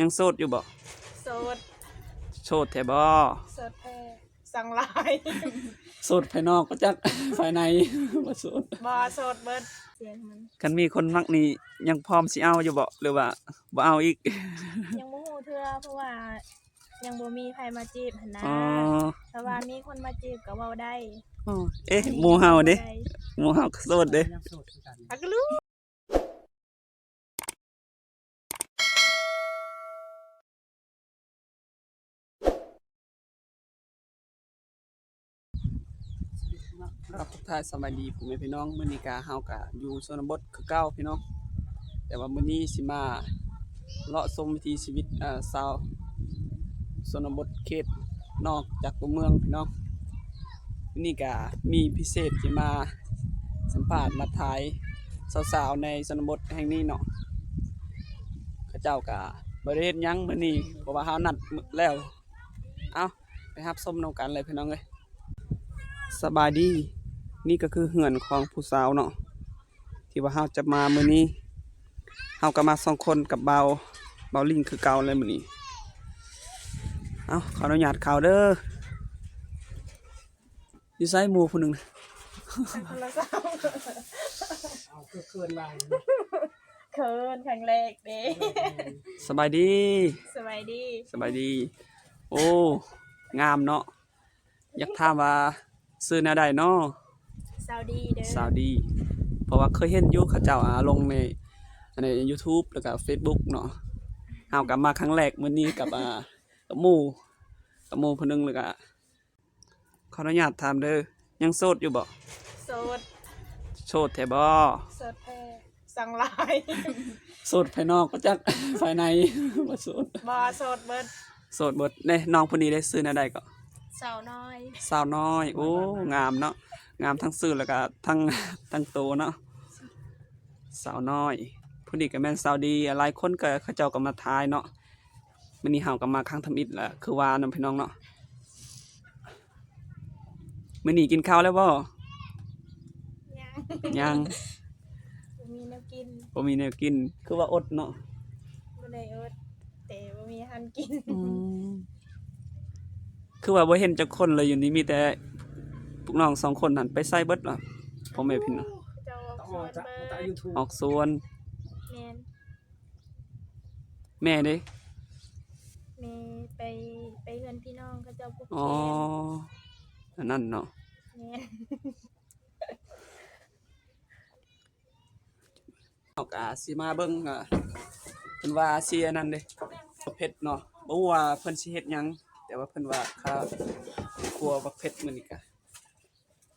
ຍັງໂສດຢູ່ບໍ່? ໂສດ. ໂສດແທ້ບໍ່? ໂສດແທ້. ສັ່ງຫຼາຍ. ໂສດພາຍນອກບໍ່ຈັກ ພາຍໃນບໍ່ໂສດ. ບໍ່ ໂສດເບິດ. ຄັນມີຄົນມັກນີ້ຍັງພ້ອມຊິເອົາຢູ່ບໍ່ ຫຼືວ່າບໍ່ເອົາອີກ? ຍັງບໍ່ຮູ້ເທື່ອ ເພາະວ່າຍັງບໍ່ມີໃຜມາຈີບຫັ້ນນະ. ອໍ ຖ້າວ່າມີຄົນມາຈີບກໍເວົ້າໄດ້. ອໍ ເອະ ໝູ່ເຮົາເດ? ໝູ່ເຮົາກໍໂສດເດ. ຄັບ ທັກທາຍສະບາຍດີພໍ່ແມ່ພີ່ນ້ອງ, ມື້ນີ້ກະເຮົາກະຢູ່ຊົນນະບົດຄືເກົ່າພີ່ນ້ອງ, ແຕ່ວ່າມື້ນີ້ຊິມາເລາະຊົມວິຖີຊີວິດ ເອີ ຊາວຊົນນະບົດເຂດນອກຈາກຕົວເມືອງພີ່ນ້ອງ. ມື້ນີ້ກະມີພິເສດຊິມາສຳພາດມາຖ່າຍສາວໆໃນຊົນນະບົດແຫ່ງນີ້ເນາະ, ເຂົາເຈົ້າກະບໍ່ໄດ້ເຮັດຫຍັງມື້ນີ້ ເພາະວ່າເຮົານັດແລ້ວ. ເອົ້າ ໄປຮັບຊົມນຳກັນເລີຍພີ່ນ້ອງເອີຍ. ສະບາຍດີ, ນີ້ກໍຄືເຮືອນຂອງຜູ້ສາວເນາະ ທີ່ວ່າເຮົາຈະມາມື້ນີ້. ເຮົາກໍມາສອງຄົນກັບບ່າວ ບ່າວລິງຄືເກົ່າແຫຼະມື້ນີ້. ເອົ້າ ຂໍອະນຸຍາດເຂົ້າເດີ. ຢູ່ໃສໝູ່ຜູ້ໜຶ່ງ? ເອົາ ຄືເຂີນວ່າ ເຂີນຄັ້ງແລກເດ້. ສະບາຍດີ. ສະບາຍດີ. ສະບາຍດີ. ໂອ້ ງາມເນາະ. ຢາກຖາມວ່າຊື່ແນວໃດເນາະ? ສາວດີເດີ. ສາວດີ. ເພາະວ່າເຄີຍເຫັນຢູ່ເຂົາເຈົ້າ ອ່າ ລົງໃນ ໃນຢູທູບ ແລ້ວກະເຟສບຸກເນາະ. ເຮົາກະມາຄັ້ງແລກມື້ນີ້ກັບ ອ່າ ກັບໝູ່ ກັບໝູ່ຜູ້ໜຶ່ງ ແລ້ວກະ ຂໍອະນຸຍາດຖາມເດີ ຍັງໂສດຢູ່ບໍ່? ໂສດ. ໂສດແທ້ບໍ່? ໂສດແທ້. ສັ່ງຫຼາຍ. ໂສດພາຍນອກບໍ່ຈັກ ພາຍໃນບໍ່ໂສດ. ບໍ່ ໂສດເບິດ. ໂສດເບິດ. ເດ້ ນ້ອງຜູ້ນີ້ເດ້ ຊື່ແນວໃດເກາະ? ສາວນ້ອຍ. ສາວນ້ອຍ. ໂອ້ ງາມເນາະ, ງາມທັງຊື່ ແລ້ວກະທັງ ທັງໂຕເນາະ. ສາວນ້ອຍ. ຜູ້ນີ້ກະແມ່ນສາວດີ. ຫຼາຍຄົນກະ ເຂົາເຈົ້າກະມາຖ່າຍເນາະ. ມື້ນີ້ເຮົາກໍມາຄັ້ງທຳອິດລະ ຄືວ່ານຳພີ່ນ້ອງເນາະ. ມື້ນີ້ກິນເຂົ້າແລ້ວບໍ່? ຍັງ. ຍັງ. ບໍ່ມີແນວກິນ. ບໍ່ມີແນວກິນ. ຄືວ່າອົດເນາະ? ບໍ່ໄດ້ອົດ ແຕ່ບໍ່ມີອາຫານກິນ. ອືມ. ຄືວ່າບໍ່ເຫັນຈັກຄົນເລີຍຢູ່ນີ້ ມີແຕ່ພວກນ້ອງສອງຄົນຫັ້ນ ໄປໃສເບິດລະ ພໍ່ແມ່ພີ່ນ້ອງ? ເຂົາເຈົ້າອອກສວນເບິດ. ອອກສວນ. ແມ່ນ. ແມ່ເດ້? ແມ່ໄປ ໄປເຮືອນພີ່ນ້ອງເຂົາເຈົ້າຜູກແຂນ. ອໍ ອັນນັ້ນເນາະ. ແມ່ນ. ເຮົາກະຊິມາເບິ່ງ ອ່າ ເພິ່ນວ່າຊິອັນນັ້ນເດ້ ບັກເຜັດເນາະ, ບໍ່ຮູ້ວ່າເພິ່ນຊິເຮັດຫຍັງ ແຕ່ວ່າເພິ່ນວ່າຂ້າຄົວບັກເຜັດມື້ນີ້ກະ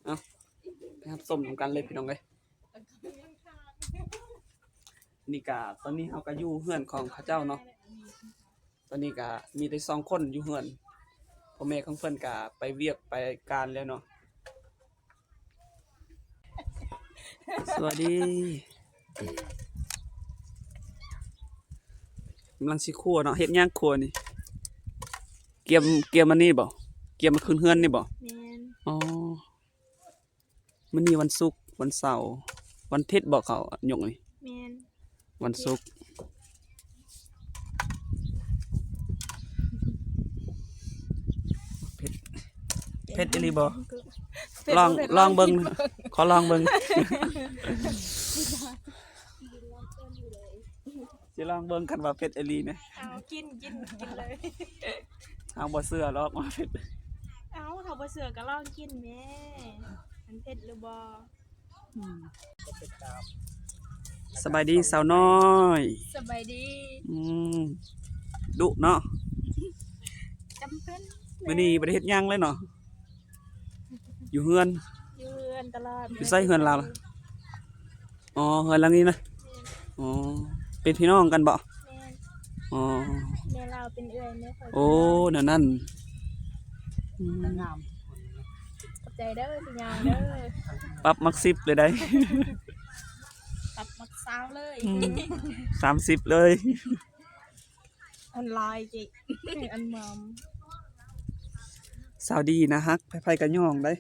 ເອົາ ໄປຮັບຊົມນຳກັນເລີຍພີ່ນ້ອງເອີຍ. ນີ້ກະ ຕອນນີ້ເຮົາກະຢູ່ເຮືອນຂອງເຂົາເຈົ້າເນາະ. ຕອນນີ້ກະມີແຕ່ສອງຄົນຢູ່ເຮືອນ, ພໍ່ແມ່ຂອງເພິ່ນກະໄປວຽກໄປການແລ້ວເນາະ. ສະບາຍດີ. ກຳລັງຊິຄົວເນາະ. ເຮັດຫຍັງຄົວນີ້? ກຽມ ກຽມອັນນີ້ບໍ່? ກຽມມາຂຶ້ນເຮືອນນີ້ບໍ່? ແມ່ນ. ອໍ. ມື້ນີ້ວັນສຸກ ວັນເສົາ ວັນທິດບໍ່ເຂົາຍົກນີ້? ແມ່ນ. ວັນສຸກ. ເຜັດ ເຜັດອີ່ຫຼີບໍ່? ລອງ ລອງເບິ່ງ ຂໍລອງເບິ່ງ. ຊິລອງເບິ່ງຄັນວ່າເຜັດອີ່ຫຼີນະ. ເອົາ ກິນ ກິນ ກິນເລີຍ. ເຮົາບໍ່ເຊື່ອດອກວ່າເຜັດ. ເອົາ ເຮົາບໍ່ເຊື່ອກໍລອງກິນແມ້ ມັນເຜັດຫຼືບໍ່? ອືມ. ສະບາຍດີສາວນ້ອຍ. ສະບາຍດີ. ອືມ ດຸເນາະ. ຈຳເປັນ. ມື້ນີ້ບໍ່ໄດ້ເຮັດຫຍັງເລີຍເນາະ. ຢູ່ເຮືອນ. ຢູ່ເຮືອນຕະຫຼອດ. ຢູ່ໃສເຮືອນລາວ? ອໍ ເຮືອນຫຼັງນີ້ນະ. ແມ່ນ. ອໍ ເປັນພີ່ນ້ອງກັນບໍ່? ແມ່ນ. ອໍ ແມ່ລາວເປັນເອື້ອຍແມ່ຂ້ອຍ. ໂອ້ ແນວນັ້ນ. ອືມ ງາມ. ຂອບໃຈເດີ ທີ່ຍ່າງເດີ. ປັບມັກສິບເລີຍໄດ໋. ປັບມັກຊາວເລີຍ. ອືມ ສາມສິບເລີຍ. ອັນລາຍຈິ ອັນມອມ. ສາວດີນະຮັກ ໃຜໆກໍຍ້ອງໄດ໋.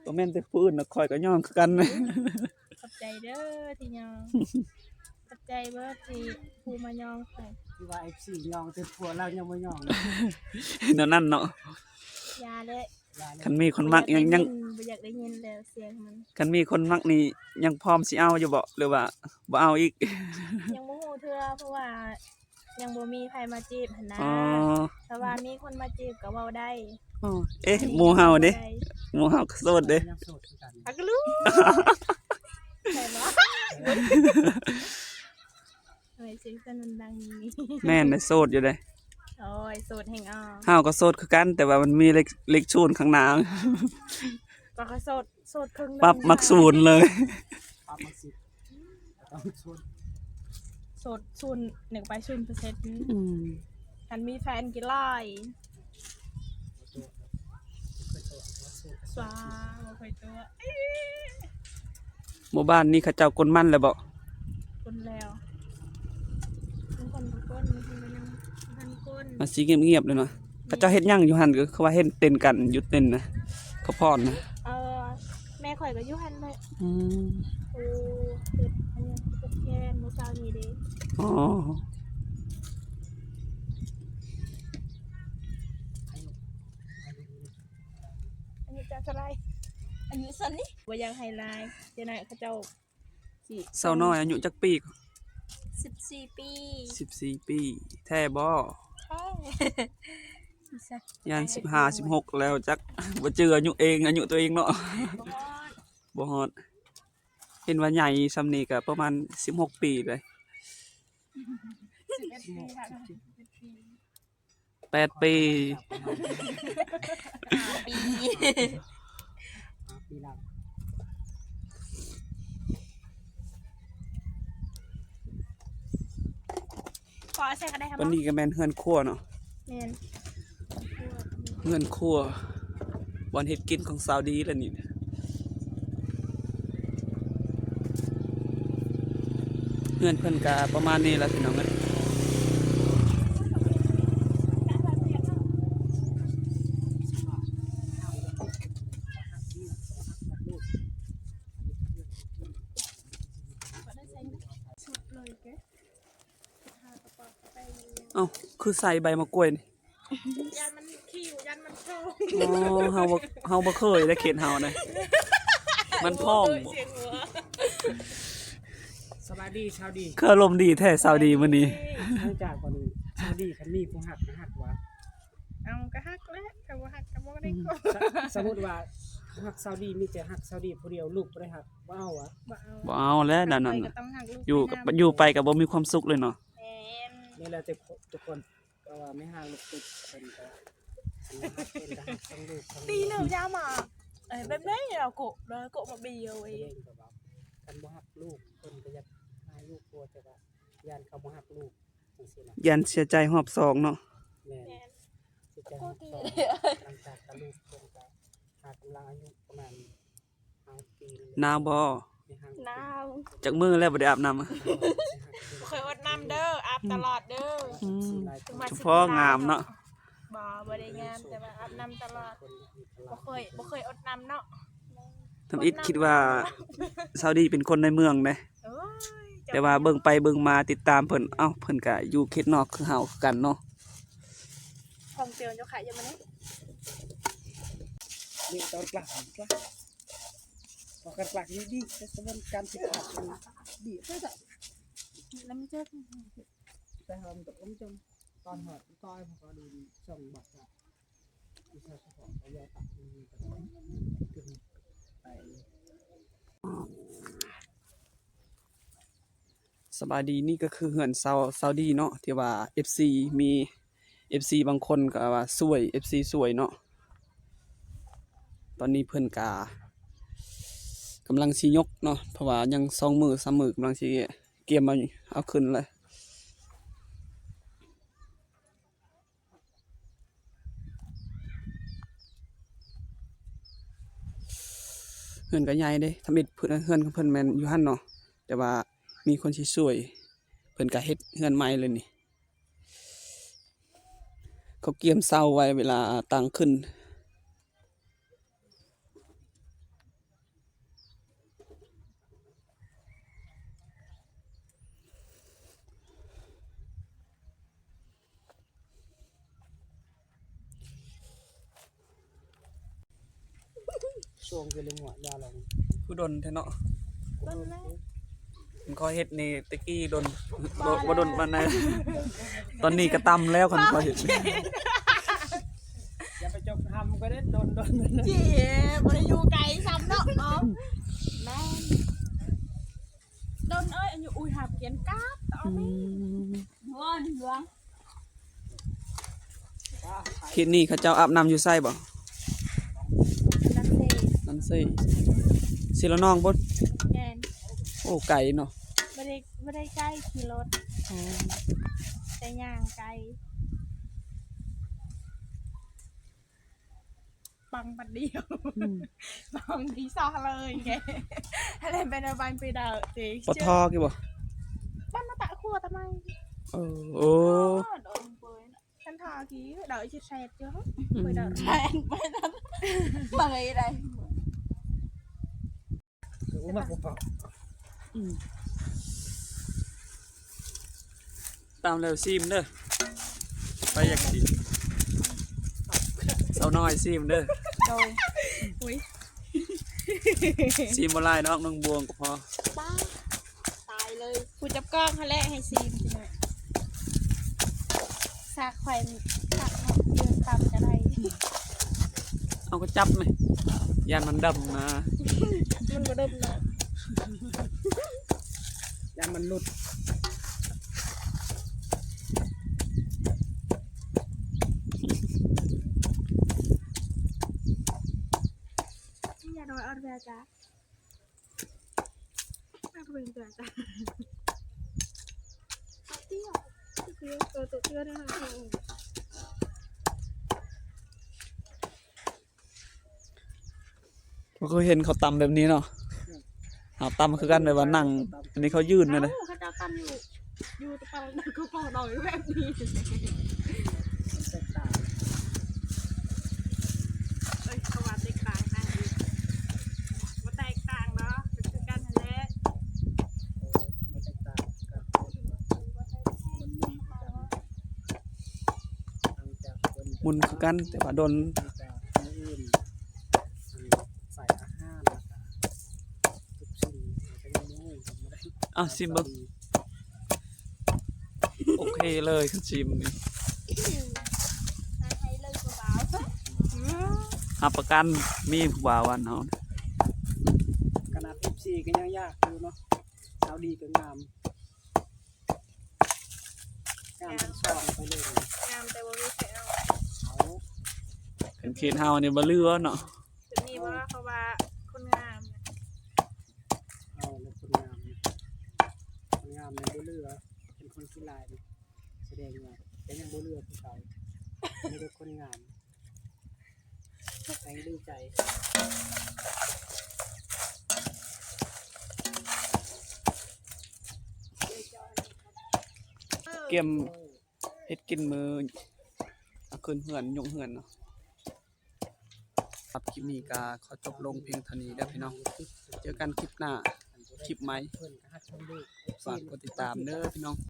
ບໍ່ແມ່ນແຕ່ຜູ້ອື່ນດອກ ຂ້ອຍກໍຍ້ອງຄືກັນ. ຂອບໃຈເດີທີ່ຍ້ອງ. ຂອບ ໃຈເບີດທີ່ຜູ້ມາຍ້ອງຂ້ອຍ. ຄືວ່າເອັຟຊີຍ້ອງ ແຕ່ຜົວລາວຍັງບໍ່ຍ້ອງ. ແນວນັ້ນເນາະ. ຢ່າເດ້. ຄັນມີຄົນມັກຍັງ ຍັງ ບໍ່ຢາກໄດ້ຍິນແລ້ວສຽງມັນ. ຄັນມີຄົນມັກນີ້ຍັງພ້ອມຊິເອົາຢູ່ບໍ່ ຫຼືວ່າບໍ່ເອົາອີກ? ຍັງບໍ່ຮູ້ເທື່ອ ເພາະວ່າຍັງບໍ່ມີໃຜມາຈີບຫັ້ນນະ. ອໍ ຖ້າວ່າມີຄົນມາຈີບກໍເວົ້າໄດ້. ອໍ ເອະ ໝູ່ເຮົາເດ້ ໝູ່ເຮົາກໍໂສດເດ້. ອັກກະລູ ໃຊ່ບໍ່? ໂອ້ຍ ສຽງສະໜຸນດັງນີ້. ແມ່ນ ໂສດຢູ່ເດ້. ໂອ້ຍ ໂສດແຮງອາ. ເຮົາກໍໂສດຄືກັນ ແຕ່ວ່າມັນມີເລກ ເລກສູນຂ້າງໜ້າ. ກໍໂສດ ໂສດເຄິ່ງໜຶ່ງ ປັບມັກສູນເລີຍ. ປັບມັກສູນ ໂສດສູນ ນີ້ກໍໄປສູນເປີເຊັນ. ອືມ ຄັນມີແຟນກິນຫຼາຍ. ສວາ ບໍ່ຄ່ອຍຕົວະ. ໝູ່ບ້ານນີ້ເຂົາເຈົ້າກົນມັນແລ້ວບໍ່? ກົນແລ້ວ. ບາງຄົນກໍກົນ ບາງຄົນກໍຍັງບໍ່ທັນກົນ. ມັນຊິງຽບໆເລີຍເນາະ. ເຂົາເຈົ້າເຮັດຫຍັງຢູ່ຫັ້ນ? ຄືວ່າເຫັນເຕັ້ນກັນຢູ່ເຕັ້ນນະ ຂະພອນນະ. ເອີ ແມ່ຂ້ອຍກໍຢູ່ຫັ້ນແຫຼະ. ອືມ ໂອ້ ເຮັດອັນນີ້ ເຮັດແຄນມື້ເຊົ້ານີ້ເດ້. ອໍ ອາຍຸເຈົ້າເທົ່າໃດ? ອາຍຸສ່ຳນີ້ ບໍ່ຢາກໃຫ້ຫຼາຍ ຈະໜ້ອຍເຂົາເຈົ້າຊິ. ສາວນ້ອຍອາຍຸຈັກປີ? ສິບສີ່ປີ. ສິບສີ່ປີ ແທ້ບໍ່? ແທ້. ຢ້ານສິບຫ້າ ສິບຫົກແລ້ວຈັກ ບໍ່ຈື່ອາຍຸເອງ ອາຍຸຕົວເອງເນາະ. ບໍ່ຮອດ ບໍ່ຮອດ. ເຫັນວ່າໃຫຍ່ສ່ຳນີ້ກໍປະມານສິບຫົກປີເລີຍ. ສິບເອັດປີ ສິບເອັດປີ ແປດປີ ຫ້າປີ ຫ້າປີຫຼັງ. ຂໍເອົາໃສ່ກໍໄດ້ ຕອນນີ້ກໍແມ່ນເຮືອນຄົວເນາະ. ແມ່ນ ເຮືອນຄົວ ບ່ອນເຮັດກິນຂອງສາວດີແຫຼະນີ້. ເຮືອນເພິ່ນກະປະມານນີ້ລະພີ່ນ້ອງເອີຍ. ເອົ້າ ຄືໃສ່ໃບໝາກກ້ວຍນີ້? ຢ້ານມັນຄີ້ວ ຢ້ານມັນໂພງ. ອໍ ເຮົາບໍ່ ເຮົາບໍ່ເຄີຍໄດ້ເຂດເຮົານະ ມັນພອງບໍ່? ສະບາຍດີຊາວດີ ຄືອາລົມດີແທ້ຊາວດີມື້ນີ້. ຫຼັງຈາກວັນນີ້ ຊາວດີຄັນມີຜູ້ຮັກ ຮັກບໍ່? ເອົາ ກໍຮັກແຫຼະ ຖ້າບໍ່ຮັກກໍບໍ່ໄດ້ຄົບ. ສະ ສະມຸດວ່າຮັກຊາວດີ ມີແຕ່ຮັກຊາວດີຜູ້ດຽວ ລູກບໍ່ໄດ້ຮັກ ບໍ່ເອົາຫວາ? ບໍ່ເອົາ ບໍ່ເອົາແຫຼະແນວນັ້ນ. ຢູ່ ຢູ່ໄປກໍບໍ່ມີຄວາມສຸກເລີຍເນາະ. ແມ່ນ ນີ້ແຫຼະ ທຸກຄົນ ກໍວ່າແມ່ຮ້າງລູກຕິດເພິ່ນກໍ ອັນຮັກເພິ່ນກໍຮັກທັງລູກທັງເມຍ. ຕີໜຶ່ງຍາມາ ເອີ ແບບໃດລາວໂກະ ລາວໂກະມາບີເອົາເອງ. ກໍວ່າຄັນບໍ່ຮັກລູກເພິ່ນກໍຢາກຫາຢູ່ຄົວ ແຕ່ວ່າຢ້ານເຂົາບໍ່ຮັກລູກຈັ່ງຊີ້ນະ. ຢ້ານເສຍໃຈຮອບສອງເນາະ. ແມ່ນ ແມ່ນ ເສຍໃຈຮອບສອງ. ຫຼັງຈາກກັບລູກເພິ່ນກໍຫາກຳລັງອາຍຸປະມານ ໜາວບໍ່? ໜາວ. ຈັກມື້ແລ້ວບໍ່ໄດ້ອາບນ້ຳ? ບໍ່ເຄີຍອົດນ້ຳເດີ ອາບຕະຫຼອດເດີ. ອືມ ສະເພາະງາມເນາະ. ບໍ່ ບໍ່ໄດ້ງາມ ແຕ່ວ່າອາບນ້ຳຕະຫຼອດ. ບໍ່ເຄີຍ ບໍ່ເຄີຍອົດນ້ຳເນາະ. ທຳອິດຄິດວ່າສາວດີເປັນຄົນໃນເມືອງເດ້. ໂອ້ຍ ແຕ່ວ່າເບິ່ງໄປເບິ່ງມາຕິດຕາມເພິ່ນ ເອົ້າ ເພິ່ນກະຢູ່ເຂດນອກຄືເຮົາຄືກັນເນາະ. ຂອງເຕີນເຈົ້າຂາຍຢູ່ມື້ນີ້ ນີ້ຕອນກາງ ກາງ ອອກການກາງດີໆ ແຕ່ສະເວັນການສິບຫ້າດີ ແລ້ວມັນເຈັບ ແຕ່ເຮົາມັນຕົກລົງຈົນຕອນຮອດ ຕອນເຮົາກໍດີ ສອງບາດ. ສະບາຍດີ ນີ້ກໍຄືເຮືອນຊາວ ຊາວດີເນາະ ທີ່ວ່າເອັຟຊີ ມີເອັຟຊີບາງຄົນກໍວ່າຊ່ວຍ ເອັຟຊີຊ່ວຍເນາະ. ຕອນນີ້ເພິ່ນກະກຳລັງຊິຍົກເນາະ ເພາະວ່າຍັງສອງມື້ສາມມື້ ກຳລັງຊິກຽມມາເອົາຂຶ້ນແຫຼະ. ເຮືອນກໍໃຫຍ່ເດ້ ທຳອິດເຮືອນຂອງເພິ່ນແມ່ນຢູ່ຫັ້ນເນາະ ແຕ່ວ່າມີຄົນຊິຊ່ວຍ ເພິ່ນກໍເຮັດເຮືອນໃໝ່ເລີຍນີ້. ເຂົາກຽມເສົາໄວ້ເວລາຕັ້ງຂຶ້ນ. ເ ຊ່ວງຄືເລື່ອງຫົວຢາລອງ ຄືດົນແທ້ເນາະ. ເບິ່ງແລ້ວ ຄັນຂ້ອຍເຮັດນີ້ແຕ່ກີ້ດົນ ບໍ່ ບໍ່ດົນປານໃດ. ຕອນນີ້ກໍຕ່ຳແລ້ວ ຄັນຂ້ອຍເຮັດ. ຢ່າໄປຈົກຫຳກໍໄດ້ ດົນໆ ເຈ້ ບໍ່ໄດ້ຢູ່ໄກຊ້ຳເນາະ. ເອົາ ແມ່ນ ດົນເອີຍ ອາຍຸ ອຸ້ຍ ຫາກຽນກາດ ເອົາ ອືມ ແມ່ ວອນຫຼວງ. ເຂດນີ້ເຂົາເຈົ້າອາບນ້ຳຢູ່ໃສບໍ່? ລຳເຊ ລຳເຊ ເຊລະນອງພຸ້ນ. ແມ່ນ. ໂອ້ ໄກເນາະ. ບໍ່ໄດ້ ບໍ່ໄດ້ໃກ້ຂີ່ລົດ ອໍ ແຕ່ຍ່າງໄກ. ປັງບັດດຽວ ອືມ ປັງທີ່ຊອກເລີຍແກ ແລ້ວໄປນະ ປັງໄປເດີ ເຈ ປະທອກຢູ່ບໍ່? ບ້ານນາຕະຄົວຕະໄມ ເອີ ໂອ້ ໂດນເປີຍນະ ຄັນທາກີເດີ ຊິແຊດຢູ່ ອືມ ໄປເດີ ແຊດໄປນັ້ນ ເປີຍໄດ້ ອືມ ຕຳແລ້ວຊີມເດີ ໃຜຢາກຊີມ ສາວນ້ອຍຊີມເດີ. ໂດຍ ອຸ້ຍ ຊີມບໍ່ຫຼາຍດອກ ໜຶ່ງບ່ວງກໍພໍ. ປ້າ ຕາຍເລີຍ ຜູ້ຈັບກ້ອງຫັ້ນແຫຼະໃຫ້ຊີມ ສາກໄຂ່ ສາກເນາະ ເລື່ອງຕຳກໍໄດ້. ເອົາກໍຈັບແມະ ຢ້ານມັນດຳນະ. ມັນບໍ່ດຳນະ ຢ້ານມັນຫຼຸດ. ບໍ່ເຄີຍເຫັນເຂົາຕຳແບບນີ້ເນາະ. ເຮົາຕຳຄືກັນ ແບບວ່ານັ່ງ ອັນນີ້ເຂົາຢືນແມ່ນເດ້. ເຂົາເຈົ້າຕຳຢູ່ ຢູ່ຕະປາ ກະປອງດອງແບບນີ້ ແຕກຕ່າງ. ເອີຍ ເຂົາວ່າແຕກຕ່າງນະ ບໍ່ແຕກຕ່າງດອກ ຄືກັນຫັ້ນແຫຼະ. ໝຸ່ນຄືກັນ ແຕ່ວ່າດົນ ໃສ່ອາຫານ ແລ້ວກະທຸກສິ່ງ ເຮົາກະຍັງບໍ່ຮູ້ ເຮົາບໍ່ໄດ້ ອ່ະ ຊີມເບິ່ງ. ໂອເຄເລີຍ ຄັນຊີມນີ້ ໃຫ້ເລີຍຜູ້ບ່າວ ຮັບປະກັນ ມີຜູ້ບ່າວບ້ານເຮົາ. ຂະໜາດເອັບຊີກະຍັງຢາກຢູ່ເນາະ ສາວດີກະງາມ. ງາມທັງສອງໄປເລີຍ ງາມແຕ່ບໍ່ມີໃຜເອົາ. ເອົາ ເປັນເຂດເຮົານີ້ບໍ່ເຫຼືອເນາະ. ຈຸດນີ້ວ່າເຂົາວ່າຄົນງາມ ເອົາແລ້ວຄົນງາມ ຄົນງາມນີ້ບໍ່ເຫຼືອ ເປັນຄົນຂີ້ລ້າຍ ສະແດງວ່າກະຍັງບໍ່ເຫຼືອຄືເກົ່າ ມີແຕ່ຄົນງາມ. ແຮງດີໃຈ ກຽມເຮັດກິນມື້ ເອົາຂຶ້ນເຮືອນ ຍົກເຮືອນເນາະ. ສຳລັບຄລິບນີ້ກະຂໍຈົບລົງພຽງເທົ່ານີ້ເດີພີ່ນ້ອງ ເຈີກັນຄລິບໜ້າ ຄລິບໃໝ່. ຝາກກົດຕິດຕາມເດີພີ່ນ້ອງ.